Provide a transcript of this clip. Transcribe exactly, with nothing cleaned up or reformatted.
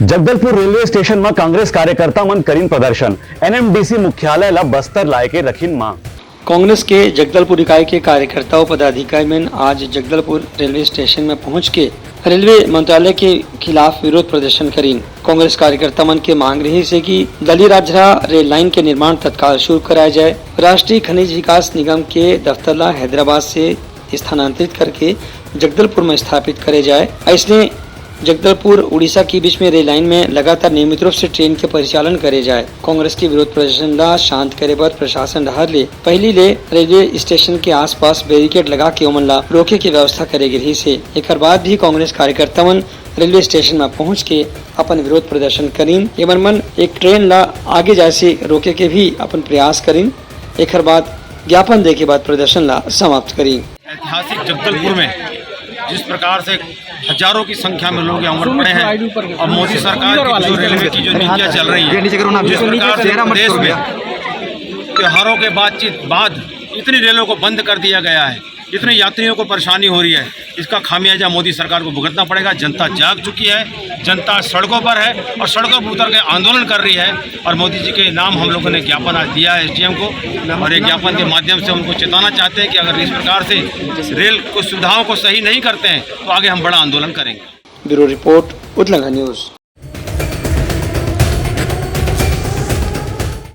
Jagdalpur railway station म कांग्रेस कार्यकर्ता मन करिन प्रदर्शन, एनएमडीसी मुख्यालय ल बस्तर लाए के रखिन मांग। कांग्रेस के जगदलपुर इकाई के कार्यकर्ता अउ पदाधिकारी मन आज जगदलपुर रेलवे स्टेशन में पहुंच के रेलवे मंत्रालय के खिलाफ विरोध प्रदर्शन करिन। कांग्रेस कार्यकर्ता मन के मांग रहिस हे कि दलीराजहरा रेल लाइन के निर्माण तत्काल शुरू कराया जाए, राष्ट्रीय खनिज विकास निगम के दफ्तर ला हैदराबाद से स्थानांतरित करके जगदलपुर में स्थापित करे जाए। अइसने जगदलपुर उड़ीसा के बीच में रेल लाइन में लगातार नियमित रूप से ट्रेन के परिचालन करे जाए। कांग्रेस के विरोध प्रदर्शन ला शांत करे बर प्रशासन डहार ले पहिली ले रेलवे स्टेशन के आसपास बैरिकेड लगा के ओमन ला रोके के व्यवस्था करे गे रहिस हे। एकर बाद भी कांग्रेस कार्यकर्ता मन रेलवे स्टेशन में पहुंच के अपन विरोध प्रदर्शन करिन। एमन मन एक ट्रेन ला आगे जाए से रोके के भी अपन प्रयास करिन। एकर बाद ज्ञापन दे के बाद प्रदर्शन ला समाप्त करिन। ऐतिहासिक जगदलपुर में जिस प्रकार से हजारों की संख्या में लोग यहाँ उमड़ पड़े हैं और मोदी सरकार की जो रेलवे की जो नीतियाँ चल रही है, जिस प्रकार से देश में त्योहारों के बातचीत बाद इतनी रेलों को बंद कर दिया गया है, इतने यात्रियों को परेशानी हो रही है, इसका खामियाजा मोदी सरकार को भुगतना पड़ेगा। जनता जाग चुकी है, जनता सड़कों पर है और सड़कों पर उतर के आंदोलन कर रही है। और मोदी जी के नाम हम लोगों ने ज्ञापन आज दिया है एसडीएम को, और ये ज्ञापन के माध्यम से उनको चेताना चाहते हैं कि अगर इस प्रकार से रेल को सुविधाओं को सही नहीं करते हैं तो आगे हम बड़ा आंदोलन करेंगे। Bureau report, Utlanga news.